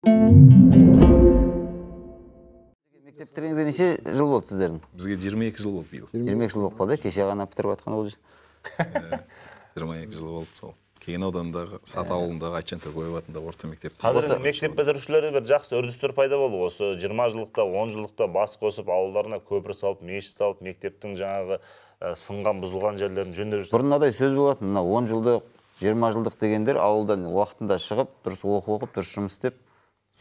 Мектеп бітіргеніңізге неше жыл болды сіздердің? Бізге 22 жыл болды биыл. 22 жыл болып қалды, кеше ғана бітіріп жатқан ол. 22 жыл болды сол. Кеген ауданындағы, Саты ауылындағы Айтжан Төкеев атындағы орта мектеп. Қазір мектеп бітірушілерде бір жақсы үрдістер пайда болды. Осы 20 жылдықта, 10 жылдықта бас қосып ауылдарына көпір салып, мешіт салып, мектептің жаңағы сынған, бұзылған жерлерін жөндеп жүр. Бұрын мынадай сөз болатын, мына 10 жылдық, 20 жылдық дегендер ауылдан уақытында шығып, дұрыс оқу оқып, дұрыс жұмыс істеп,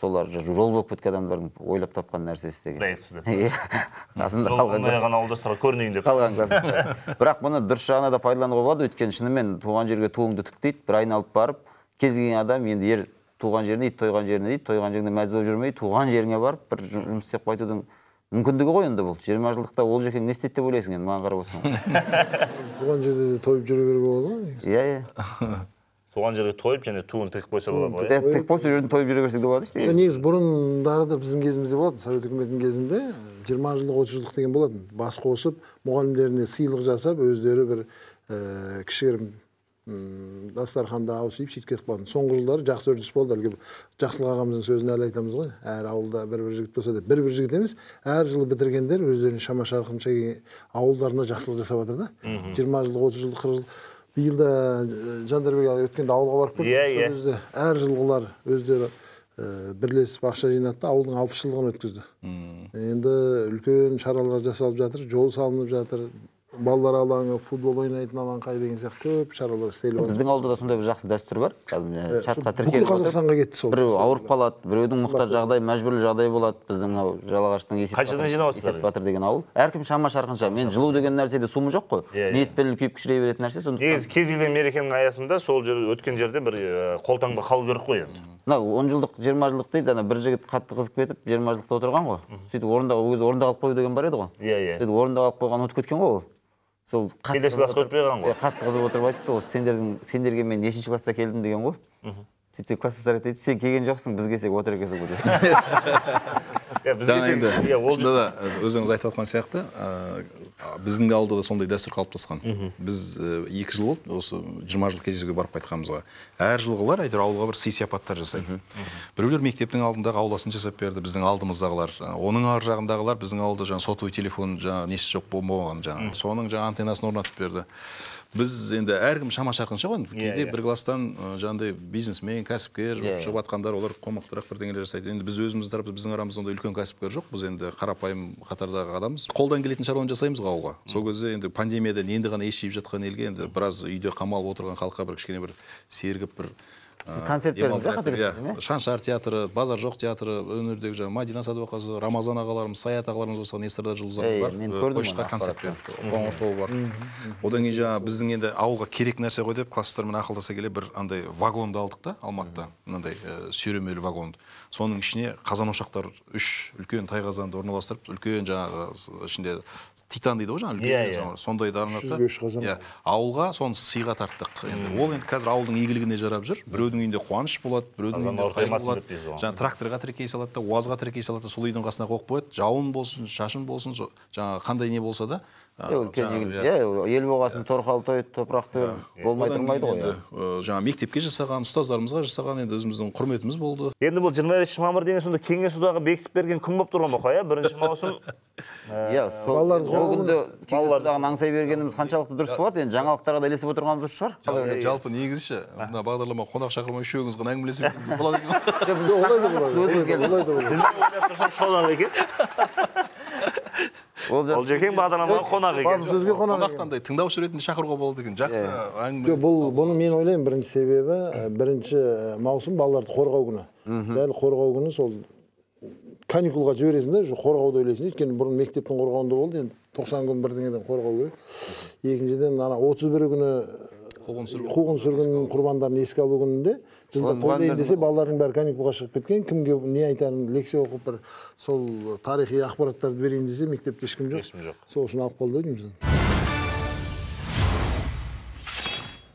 солар жол болып кеткен адамдардың ойлап тапқан нәрсесі деген. Дайықсыз деп. Қасында Жол қалған болмай ауылдастарға көрінейін деп. Қалған класста. Бірақ бұны дұрыс жағына да пайдалануға болады, өйткені шынымен туған жерге туыңды түк дейді, бір айналып барып, кез келген адам енді ер туған жеріне, ит тойған жеріне дейді, тойған жеріне мәз болып жүрмей, туған жеріңе барып бір жұмыс істеп қайтудың мүмкіндігі ғой енді бұл. 20 жылдықта ол жекең не істейді деп ойлайсың енді, маған қарап отырсаң. Туған жерде де тойып жүре беруге болады ғой. Иә, иә. Туған жерге тойып және туын тігіп қойса болады ғой. Тігіп қойса жерден тойып жүре берсек де болады ше. Негізі бұрындары да біздің кезімізде болатын, Совет үкіметінің кезінде 20 жылдық, 30 жылдық деген болатын. Бас қосып, мұғалімдеріне сыйлық жасап, өздері бір кішігірім дастарханда ауыз тиіп сөйтіп кетіп қалатын. Соңғы жылдары жақсы үрдіс болды. Әлгі Жақсылық ағамыздың сөзін әлі айтамыз ғой. Әр ауылда бір-бір жігіт болса деп, бір-бір жігіт емес, әр жылы бітіргендер өздерінің шама шарқынша ауылдарына жақсылық жасап жатыр да. 20 жылдық, 30 жылдық, 40 жылдық. Биыл да Жандарбек аға өткенде ауылға барып келдік. Иә, сол кезде әр жылғылар өздері бірлесіп ақша жинады да ауылдың 60 жылдығын өткізді. Енді үлкен шаралар жасалып жатыр, жол салынып жатыр, балалар алаңы, футбол ойнайтын алаңқай деген сияқты көп шаралар істеліп жатыр. Біздің ауылда да сондай бір жақсы дәстүр бар. Кәдімгі чатқа Бүкіл тіркеліп отырып, Қазақстанға кетті сол. Біреу ауырып қалады, біреудің мұқтаж жағдайы, мәжбүрлі жағдайы болады. Біздің мынау Жалағаштың Қаншадан жинап Есеп батыр деген ауыл. Әркім шама шарқынша. Мен жылу деген нәрседе сумы жоқ қой. Ниетпен үлкейіп кішірейе беретін нәрсе. Сондықтан Негізі кез келген мерекенің аясында сол жер, өткен жерде бір қолтаңба қалу керек қой енді. Мына 10 жылдық, 20 жылдық дейді, ана бір жігіт қатты қызып кетіп, 20 жылдықта отырған ғой. Сөйтіп орында, өзі орында қалып қою деген бар еді ғой. Иә, иә. Сөйтіп орында қалып қойған ұмытып кеткен ғой ол. Сол қатты Келесі қызып классқа отырып, өтпей қалған ғой. Иә, қатты қызып отырып айтыпты, осы сендерге мен нешінші класста келдім деген ғой. Сөйтсе класстастар айтады, сен келген жоқсың, біз келсек отыр екенсің ғой деп. Иә, біз Жаңа келсек, енді, иә, ол шынында да, өздеріңіз айтып жатқан сияқты, біздің де ауылда да сондай дәстүр қалыптасқан. Біз 2 жыл болды, осы 20 жыл кездесуге барып қайтқанымызға. Әр жылғылар әйтеуір ауылға бір сый-сияпаттар жасайды. Біреулер мектептің алдындағы ауласын жасап берді, біздің алдымыздағылар. Оның ар жағындағылар біздің ауылда жаңа сотовый телефон, жаңа несі жоқ болмаған жаңа. Соның жаңа антеннасын орнатып берді. Біз енді әркім шама шарқынша ғой, кейде бір класстан жаңағыдай бизнесмен, кәсіпкер шығып жатқандар, олар қомақтырақ бірдеңелер жасайды. Енді біз өзіміздің тарапта, біздің арамызда ондай үлкен кәсіпкер жоқ, біз енді қарапайым қатардағы адамбыз. Қолдан келетін шаруаны жасаймыз ғой ауылға. Сол кезде енді пандемиядан енді ғана ес жиып жатқан елге, енді біраз үйде қамалып отырған халыққа бір кішкене бір сергіп бір, Сіз концерт бердіңіз, демалдырайық. қателеспесем, Иә. иә? Шаншар театры, Базар жоқ театры, өңірдегі жаңа Мадина Садуақасова, Рамазан ағаларымыз, Саят ағаларымыз болса, Нестердар Жұлдыздар Ей, бар. мен көрдім Қойшыға оны концерт ақпаратта. бердік. Қоңыр тобы бар. Одан кейін жаңа біздің енді ауылға керек нәрсе ғой деп класстармен ақылдаса келе бір андай вагонды алдық та Алматыда, мынандай сүйремелі вагонды. Соның ішіне қазан ошақтар 3 үлкен тайқазанды орналастырып, үлкен жаңағы ішінде титан дейді ғой жаңа, үлкен сондайды арнатты. Үш жүзге үш қазан. Иә, ауылға соны сыйға тарттық. Енді ол енді қазір ауылдың игілігіне жарап жүр. Біреудің үйінде қуаныш болады, біреудің Қазан үйінде қайғы ортаймасын болады. деп дейсіз ғой. Жаңа тракторға тіркей салады да, УАЗға тіркей салады да, сол үйдің қасына қойып қояды. Жауын болсын, шашын болсын, жаңағы қандай не болса да, Үлкен жаңағы, игілік. иә. Иә, ел болғасын торқалы той, топырақ той болмай Одан тұрмайды кейін ғой, енді, жаңа мектепке жасаған, ұстаздарымызға жасаған енді өзіміздің құрметіміз болды. Енді бұл 25 мамыр деген сонда Кеңес одағы бекітіп берген күн болып тұр ғой Мұқа, иә? 1 маусым. Иә, сол Балаларды ол күнде қорғау Кеңес одағын аңсай бергеніміз қаншалықты дұрыс болады? Енді жаңалықтарға да ілесіп отырғанымыз дұрыс шығар. Қалай ойлайсыз? Жалпы негізі ше, мына бағдарлама қонақ шақырмай үшеуіңіз ғана әңгімелесіп кетсеңіз болады екен. Жоқ, біз Жоқ, олай да шақырған жоқпыз, болады, өзіміз келдік. олай да болады. Ойлап тұрсам шодан екен. Ол жас- Ол жекең бағдарламаға қонақ екен. Барлық сөзге қонақ екен. Қонақтандай тыңдаушы ретінде шақыруға болады екен. Жақсы әңгіме. Жоқ, бұны мен ойлаймын, бірінші себебі, 1 маусым балаларды қорғау күні. Дәл қорғау күні сол каникулға жібересің де, уже қорғауды ойлайсың. Өйткені бұрын мектептің қорғауында болды, енді 90 күн бірдеңеден қорғау керек. Екіншіден, ана 31 күні қуғын сүргін құрбандарын еске алу күнінде жылда Оның тойлайын мұғалімдердің десе, балалардың бәрі каникулға шығып кеткен, кімге не айтарын лекция оқып бір сол тарихи ақпараттарды берейін десе, мектепте ешкім жоқ. Ешкім жоқ. Сол үшін алып қалды дейміз.